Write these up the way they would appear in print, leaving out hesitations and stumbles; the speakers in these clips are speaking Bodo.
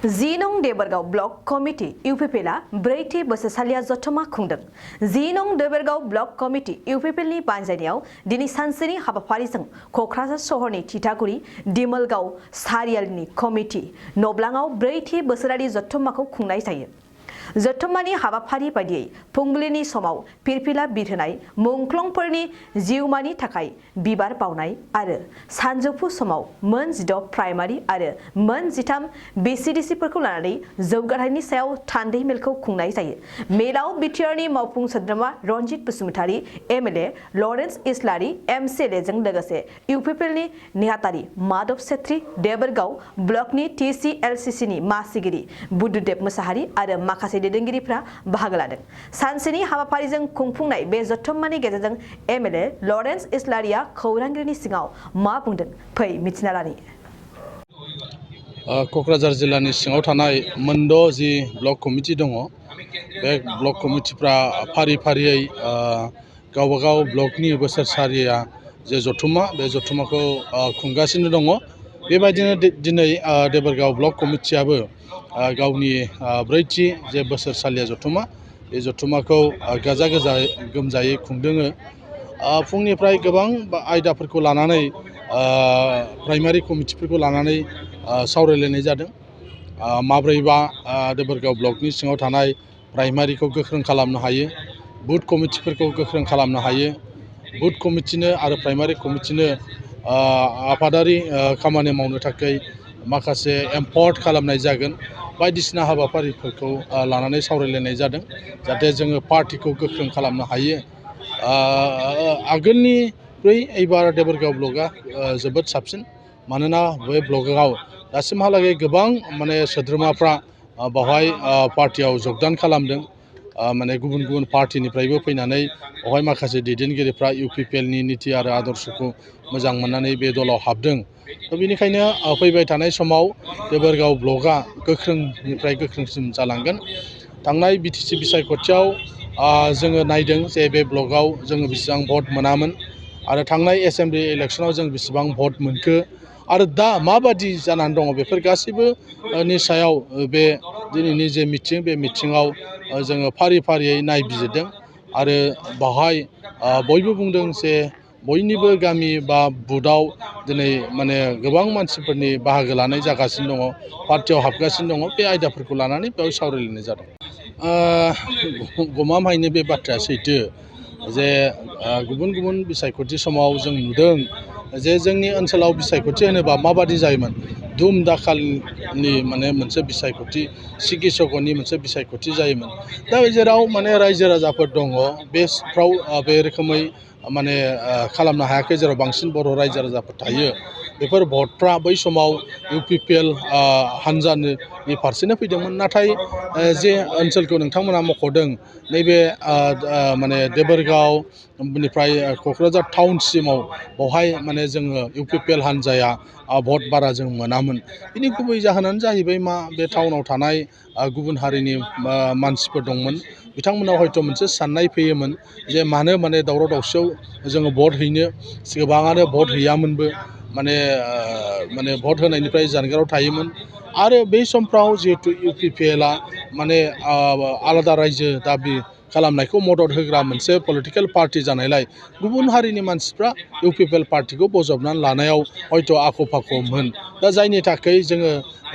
Zinong Debergaw Block Committee UPPLA Breiti Bosasalia Zotoma Kungdeng. Zinong Debergaw Block Committee UPPLni Banjaniaw Dini Sansini Habafarizang Kokraza Sohorni Titaguri Dimalgaw Sarialni Committee Noblangaw Breiti Bosarari Zotomako Kungnai Sayo. जथुम्मानि हाबाफारि बायदियै फुंबिलिनि समाव फिरफिला बिरहोनाय मुंख्लंफोरनि जिउमानि थाखाय बिबार बावनाय आरो सानजौफु समाव मोन 16 प्राइमारि आरो मोन 13 बिसिडिसिफोरखौ लानानै जौगाथायनि सायाव थान्दै मेलखौ खुंनाय जायो। मेलाव बिटिआरनि मावफुं सोद्रोमा रनजित बसुमतारी एमएलए लरेन्स इस्लारि एमसिएलएजों लोगोसे इउपिपिएलनि नेहाथारि माधव सेत्री देबरगाव ब्लकनि टिसिएलसिसिनि मासिगिरि बुद्धदेब मुसाहारि आरो माखासे दैदेनगिरिफ्रा बाहागो लादों। सानसेनि हाबाफारिजों खुंफुंनाय बे जथुम्मानि गेजेरजों एमएलए लरेन्स इस्लारिया खौरांगिरिनि सिगाङाव मा बुंदों फै मिथिना लानि। क'क्राझार जिल्लानि सिङाव थानाय मोनद' जि ब्लक कमिटि दङ बे ब्लक कमिटिफ्रा फारि फारियै गावबागाव ब्लकनि बोसोरसालिया जे जथुम्मा बे जथुम्माखौ खुंगासिनो दङ। बेबायदिनो दिनै देबरगाव ब्लक कमिटियाबो गावनि ब्रैथि जे बोसोरसालिया जथुम्मा बे जथुम्माखौ गाजा गोमजायै खुंदोङो। फुंनिफ्राय गोबां आयदाफोरखौ लानानै प्राइमारि कमिटिफोरखौ लानानै सावरायलायनाय जादों। माब्रैबा देबरगाव ब्लकनि सिङाव थानाय प्राइमारिखौ गोख्रों खालामनो हायो, बुथ कमिटिफोरखौ गोख्रों खालामनो हायो, बुथ कमिटिनो आरो प्राइमारि कमिटिनो आफादारि खामानि मावनो थाखाय माखासे एम्पावार्ड खालामनाय जागोन। बायदिसिना हाबाफारिफोरखौ लानानै सावरायलायनाय जादों जाहाथे जोङो पार्टिखौ गोख्रों खालामनो हायो। आगोलनिख्रुइ एबार देबरगाव ब्लकआ जोबोद साबसिन, मानोना बे ब्लकआव दासिमहालागै गोबां सोद्रोमाफ्रा बावहाय पार्टियाव जगदान खालामदों। गुबुन गुबुन पार्टिनिफ्रायबो फैनानै बावहाय माखासे दैदेनगिरिफ्रा इउपिपिएलनि नीति आरो आदर्शखौ मोजां मोननानै बे दलाव हाबदों। बेनिखायनो फैबाय थानाय समाव देबरगाव ब्लकआ गोख्रोंनिफ्राय गोख्रोंसिन जालांगोन। थांनाय बिटिसि बिसायख'थियाव जोङो नायदों जे बे ब्लकआव जोङो बेसेबां भट मोनामोन आरो थांनाय एसेम्बलि इलेक्सनाव जों बेसेबां भट मोनखो आरो दा माबादि जानानै दङ बेफोर गासैबोनि सायाव बे दिनैनि जे मिटिं बे मिटिङाव जोङो फारि फारियै नायबिजिरदों आरो बावहाय बयबो बुंदों जे बयनिबो गामि बा बुथआव दिनै गोबां मानसिफोरनि बाहागो लानाय जागासिनो दङ, पार्टियाव हाबगासिनो दङ। बे आयदाफोरखौ लानानै बेयाव सावरायलायनाय जादों। गमामायैनो बे बाथ्राया सैथो जे गुबुन गुबुन बिसायख'थि समाव जों नुदों जे जोंनि ओनसोलाव बिसायख'थि होनोबा माबादि जायोमोन, धुम दाखालनि मोनसे बिसायख'थि, सिगिसगनि मोनसे बिसायख'थि जायोमोन। दा जेराव रायजो राजाफोर दङ बेफ्राव बे रोखोमै खालामनो हायाखै, जेराव बांसिन बर' रायजो राजाफोर थायो। बेफोर भटफ्रा बै समाव इउपिपिएल हानजानि फारसेनो फैदोंमोन। नाथाय जे ओनसोलखौ नोंथांमोना मख'दों नैबे देबरगावनिफ्राय क'क्राझार टाउनसिमाव बावहाय जोङो इउपिपिएल हानजाया भट बारा जों मोनामोन। बिनि गुबै जाहोनानो जाहैबाय बे टाउनाव थानाय गुबुन हारिनि मानसिफोर दंमोन। बिथांमोनाव हयथ' मोनसे साननाय फैयोमोन जे मानो दावराव दावसियाव जोङो भट हैनो, गोबाङानो भट हैयामोनबो, भट होनायनिफ्राय जानगाराव थायोमोन। आरो बै समफ्राव जिहेतु इउपिपिएलआ आलादा रायजो दाबि खालामनायखौ मदद होग्रा मोनसे पलिटिकेल पार्टि जानायलाय गुबुन हारिनि मानसिफ्रा इउपिपिएल पार्टिखौ बजबनानै लानायाव हयथ' आख' फाख'मोन। दा जायनि थाखाय जोङो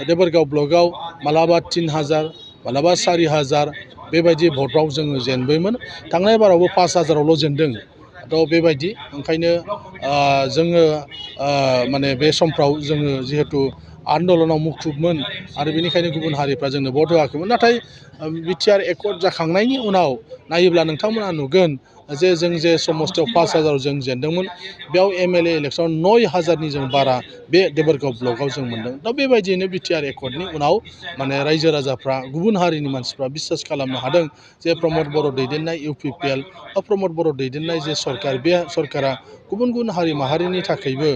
देबरगाव ब्लकआव मालाबा 3000 मालाबा 4000 बेबायदि भटआव जोङो जेनबायमोन। थांनाय बारावबो 5000आवल' जेनदों। थ' बेबायदि ओंखायनो जोङो बे समफ्राव जोङो जिहेतु आन्दलनाव मुखुबमोन आरो बेनिखायनो गुबुन हारिफ्रा जोंनो भट होआखैमोन। नाथाय बिटिआर एकर्ड जाखांनायनि उनाव नायोब्ला नोंथांमोना नुगोन जे जों जे समस्तियाव 5000 जों जेनदोंमोन, बेयाव एमएलए इलेक्सनाव 9000नि जों बारा बे देबरगाव ब्लकआव जों मोनदों। दा बेबायदियैनो बिटिआर एकर्डनि उनाव रायजो राजाफ्रा, गुबुन हारिनि मानसिफ्रा बिसास खालामनो हादों जे प्रमद बर' दैदेननाय इउपिपिएल बा प्रमद बर' दैदेननाय जे सरकार, बे सरकारा गुबुन गुबुन हारि माहारिनि थाखायबो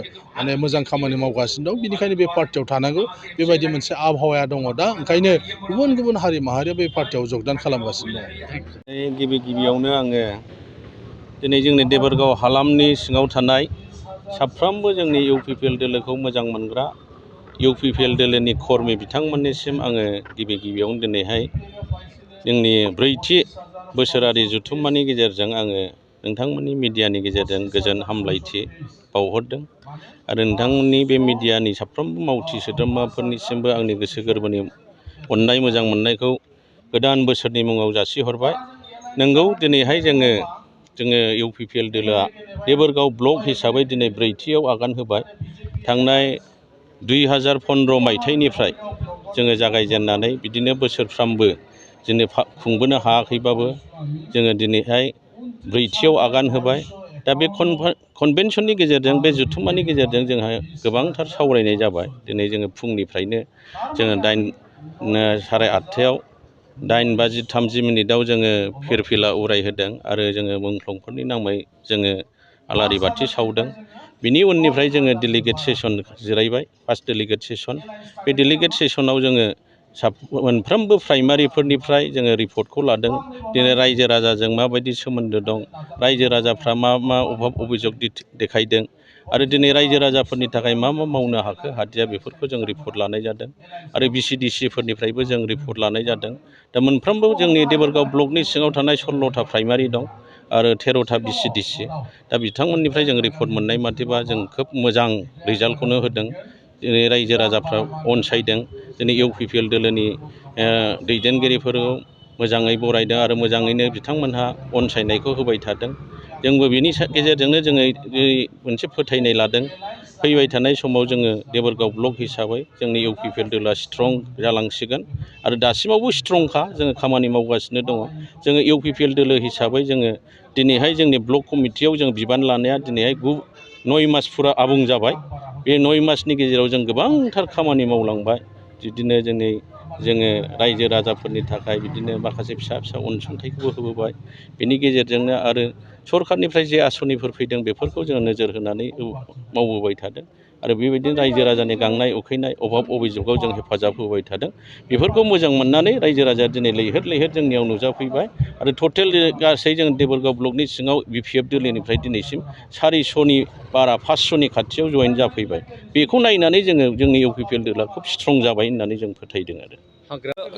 मोजां खामानि मावगासिनो दं। बेनिखायनो बे पार्टियाव थानांगौ, बेबायदि मोनसे आबहावाया दङ। दा ओंखायनो गुबुन गुबुन हारि माहारिया बे पार्टियाव जगदान खालामगासिनो दङ। गिबियावनो आङो दिनै जोंनि देबरगाव हालामनि सिङाव थानाय साफ्रोमबो जोंनि इउपिपिएल दोलोखौ मोजां मोनग्रा UPPL दोलोनि खर्मि बिथांमोननिसिम आङो गिबियावनो दिनैहाय जोंनि 4थि बोसोरारि जथुम्मानि गेजेरजों आङो नोंथांमोननि मिडियानि गेजेरजों गोजोन हामलायथि बावहरदों आरो नोंथांमोननि बे मिडियानि साफ्रोमबो मावथि सोद्रोमाफोरनिसिमबो आंनि गोसो गोरबोनि अननाय मोजां मोननायखौ गोदान बोसोरनि मुङाव जासिहरबाय। नोंगौ दिनैहाय जोङो UPPL दोलोआ देबोरगाव ब्लक हिसाबै दिनै 4थियाव आगान होबाय। थांनाय 2015 मायथाइनिफ्राय जोङो जागायजेननानै बिदिनो बोसोरफ्रामबो जोङो खुंबोनो हायाखैबाबो जोङो दिनैहाय 4थियाव आगान होबाय। दा बे कनभेनसननि गेजेरजों बे जथुम्मानि गेजेरजों जोंहा गोबांथार सावरायनाय जाबाय। दिनै जोङो फुंनिफ्रायनो जोङो 8:30 8:30 जोङो फिरफिला उरायहोदों आरो जोङो मुंख्लंफोरनि नामै जोङो आलारि बाथि सावदों। बिनि उननिफ्राय जोङो डेलिगेट सेसन जिरायबाय, फार्स्ट डेलिगेट सेसन। बे डेलिगेट सेसनाव जोङो मोनफ्रोमबो प्राइमारिफोरनिफ्राय जोङो रिपर्टखौ लादों। दिनै रायजो राजाजों माबायदि सोमोन्दो दं, रायजो राजाफ्रा मा अभाब अभियोग देखायदों आरो दिनै रायजो राजाफोरनि थाखाय मा मावनो हाखो हादिया बेफोरखौ जों रिपर्ट लानाय जादों आरो BCDCफोरनिफ्रायबो जों रिपर्ट लानाय जादों। दा मोनफ्रोमबो जोंनि देबोरगाव ब्लकनि सिङाव थानाय 16था प्राइमारि दं आरो 13था BCDC। दा बिथांमोननिफ्राय जों रिपर्ट मोननाय मथेबा जों खोब मोजां रिजाल्टखौनो होदों। दिनै रायजो राजाफ्रा अनसायदों। दिनै UPPL दोलोनि दैदेनगिरिफोरखौ मोजाङै बरायदों आरो मोजाङैनो बिथांमोनहा अनसायनायखौ होबाय थादों। जोंबो बेनि गेजेरजोंनो जोङो मोनसे फोथायनाय लादों फैबाय थानाय समाव जोङो देबोरगाव ब्लक हिसाबै जोंनि UPPL दोलोआ स्ट्रं जालांसिगोन आरो दासिमावबो स्ट्रंखा जोङो खामानि मावगासिनो दङ। जोङो UPPL दोलो हिसाबै जोङो दिनैहाय जोंनि ब्लक कमिटियाव जों बिबान लानाया दिनैहाय 9 मास फुरा आबुं जाबाय। बे 9 मासनि गेजेराव जों गोबांथार खामानि मावलांबाय। बिदिनो जोङो रायजो राजाफोरनि थाखाय बिदिनो माखासे फिसा अनसुंथाइखौबो होबोबाय। बेनि गेजेरजोंनो आरो सरखारनिफ्राय जे आसनिफोर फैदों बेफोरखौ जोङो नोजोर होनानै मावबोबाय थादों आरो बेबायदिनो रायजो राजानि गांनाय उखैनाय अभाब अभियोगाव जों हेफाजाब होबाय थादों। बेफोरखौ मोजां मोननानै रायजो राजाया दिनै लैहोर जोंनियाव नुजाफैबाय आरो टटेल गासै जों देबोरगाव ब्लकनि सिङाव BPF दोलोनिफ्राय दिनैसिम 400नि बारा 500नि खाथियाव जयेन जाफैबाय। बेखौ नायनानै जोंनि UPPL दोलोआ खोब स्ट्रं जाबाय होननानै जों फोथायदों आरो।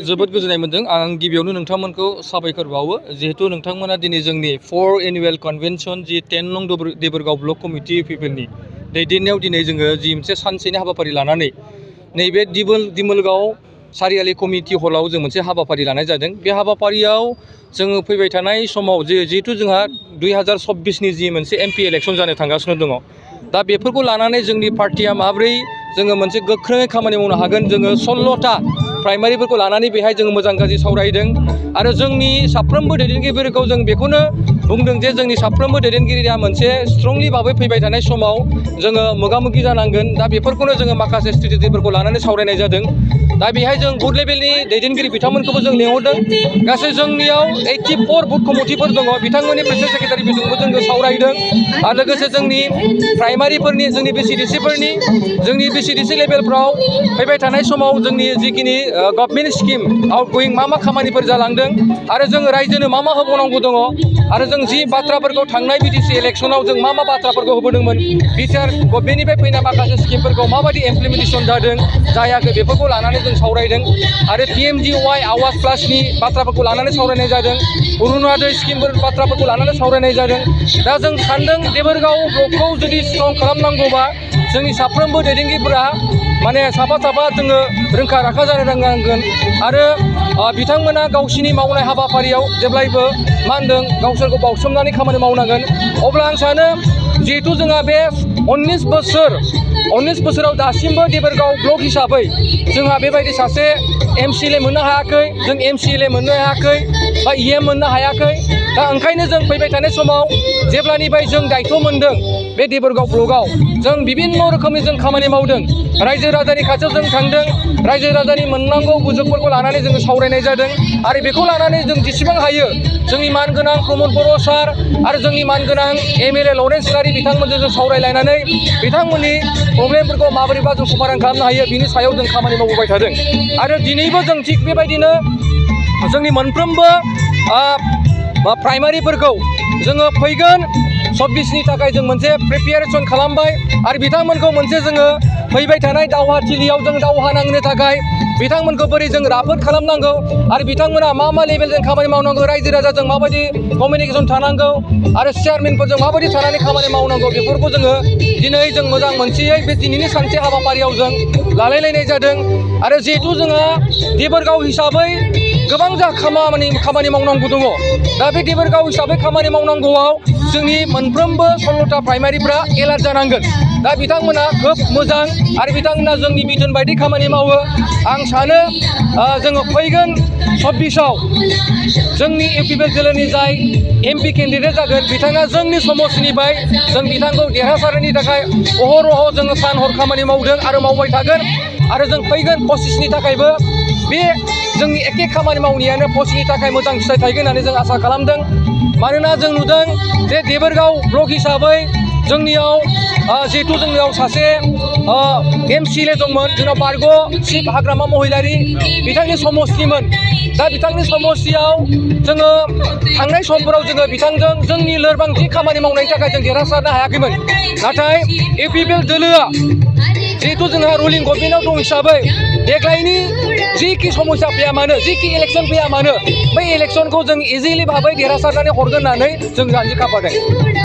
जोबोद गोजोननाय मोनदों। आं गिबियावनो नोंथांमोनखौ साबायखर बावो जिहेतु नोंथांमोना दिनै जोंनि 4th एनुवेल कनभेनसन जि 10 नं देबोरगाव ब्लक कमिटि UPPLनि दैदेननायाव दिनै जोङो जि मोनसे सानसेनि हाबाफारि लानानै नैबे दिमोलगाव सारियालि कमिटि हलाव जों मोनसे हाबाफारि लानाय जादों। बे हाबाफारियाव जोङो फैबाय थानाय समाव जिहेतु जोंहा 2024नि जि मोनसे MP इलेक्सन जानो थांगासिनो दङ। दा बेफोरखौ लानानै जोंनि पार्टिया माब्रै जोङो मोनसे गोख्रोङै खामानि मावनो हागोन, जोङो 16था प्राइमारिफोरखौ लानानै बेहाय जोङो मोजां गाज्रि सावरायदों आरो जोंनि साफ्रोमबो दैदेनगिरिफोरखौ जों बेखौनो बुंदों जे जोंनि साफ्रोमबो दैदेनगिरिया मोनसे स्ट्रंलि भाबै फैबाय थानाय समाव जोङो मोगा मोगि जानांगोन। दा बेफोरखौनो जोङो माखासे स्ट्रेटेजिफोरखौ लानानै सावरायनाय जादों। दा बेहाय जों बुथ लेभेलनि दैदेनगिरि बिथांमोनखौबो जों लेंहरदों। गासै जोंनियाव 84 बुथ कमिटिफोर दङ। बिथांमोननि प्रेसिडेन्ट सेक्रेटारिफोरजोंबो जोङो सावरायदों आरो लोगोसे जोंनि प्राइमारिफोरनि जोंनि BCDCफोरनि जोंनि BCDC लेभेलफ्राव फैबाय थानाय समाव जोंनि जिखिनि गभर्नमेन्ट स्किम आउटगयिं मा खामानिफोर जालांदों आरो जोङो रायजोनो मा होबावनांगौ दङ आरो जों जि बाथ्राफोरखौ थांनाय BDC इलेक्सनाव जों मा बाथ्राफोरखौ होबोदोंमोन, बिटिआर गभर्नमेन्टनिफ्राय फैनाय माखासे स्किमफोरखौ माबायदि इमप्लिमेन्टेसन जादों जायाखै बेफोरखौ लानानै जों सावरायदों आरो PMGY आवास प्लासनि बाथ्राफोरखौ लानानै सावरायनाय जादों। अरुणोदय स्किमफोर बाथ्राफोरखौ लानानै सावरायनाय जादों। दा जों सानदों देबोरगाव ब्लकखौ जुदि स्ट्रं खालामनांगौबा जोंनि साफ्रोमबो दैदेनगिरिफोरा माने साफा जोङो रोंखा राखा जानो रोंनांगोन आरो बिथांमोना गावसिनि मावनाय हाबाफारियाव जेब्लायबो गावसोरखौ बाउसोमनानै खामानि मावनांगोन। अब्ला आं सानो जिहेथु जोंहा बे 19 बोसोराव दासिमबो देबोरगाव ब्लक हिसाबै जोंहा बेबायदि सासे MCLA मोननो हायाखै, जों MCLA मोननो हायाखै बा EM मोननो हायाखै। दा ओंखायनो जों फैबाय थानाय समाव जेब्लानिफ्राय जों दायथ' मोनदों बे देबोरगाव ब्लकआव जों बिभिन्न रोखोमनि जों खामानि मावदों। रायजो राजानि खाथियाव जों थांदों, रायजो राजानि मोननांगौ बुजुगफोरखौ लानानै जोङो सावरायनाय जादों आरो बेखौ लानानै जों जेसेबां हायो जोंनि मानगोनां प्रमद बर' सार आरो जोंनि मानगोनां MLA लरेन्स इस्लारि बिथांमोनजों जों सावरायलायनानै बिथांमोननि प्रब्लेमफोरखौ माबोरैबा जों समाधान खालामनो हायो बिनि सायाव जों खामानि मावबोबाय थादों आरो दिनैबो जों थिग बेबायदिनो जोंनि मोनफ्रोमबो प्राइमारिफोरखौ जोङो फैगोन 24नि थाखाय जों मोनसे प्रिपेरेसन खालामबाय आरो बिथांमोनखौ मोनसे जोङो फैबाय थानाय दावहाथिलियाव जों दावहा नांनो थाखाय बिथांमोनखौ बोरै जों राफोद खालामनांगौ आरो बिथांमोना मा लेभेलजों खामानि मावनांगौ रायजो राजाजों माबायदि कमिउनिकेसन थानांगौ आरो चेयारमेनफोरजों माबायदि थानानै खामानि मावनांगौ बेफोरखौ जोङो दिनै जों मोजां मोनसेयै बे दिनैनि सानसे हाबाफारियाव जों लालायलायनाय जादों आरो जिहेथु जोंहा देबोरगाव हिसाबै गोबां जा खामानि मावनांगौ दङ दा बे देबोरगाव हिसाबै खामानि मावनांगौआव जोंनि मोनफ्रोमबो 16टा प्राइमारिफ्रा एलार्ट जानांगोन दा बिथांमोना खोब मोजां आरो बिथांमोना जोंनि बिथोन बायदि खामानि मावो आं सानो जोङो फैगोन 26आव जोंनि इउपिपिएल जिल्लानि जाय एमपि केन्डिडेट जागोन बिथाङा जोंनि समस्तिनिफ्राय जों बिथांखौ देरहासारनायनि थाखाय अहरह जोङो सान हर खामानि मावदों आरो मावबाय थागोन आरो जों फैगोन 25नि थाखायबो बे जोंनि एखे खामानि मावनायानो 25नि थाखाय मोजां फिथाइ थायगोन होननानै जों आसा खालामदों मानोना जों नुदों जे देबोरगाव ब्लक हिसाबै जोंनियाव जिहेतु जोंनियाव सासे एमसिएलए दंमोन जोंनाव बारग' चिफ हाग्रामा महिलारि बिथांनि समस्तिमोन दा बिथांनि समस्तियाव जोङो थांनाय समफोराव जोङो बिथांजों जोंनि लोरबांथि खामानि मावनायनि थाखाय जों देरहासारनो हायाखैमोन नाथाय इउपिपिएल दोलोआ जिहेतु जोंहा रुलिं गभर्नमेन्टआव दं हिसाबै देग्लायनि जिखि समस्या फैया मानो जिखि इलेक्सन फैया मानो बै इलेक्सनखौ जों इजिलि भाबै देरहासारनानै हरगोन होननानै जों जानजि खाफ्रादों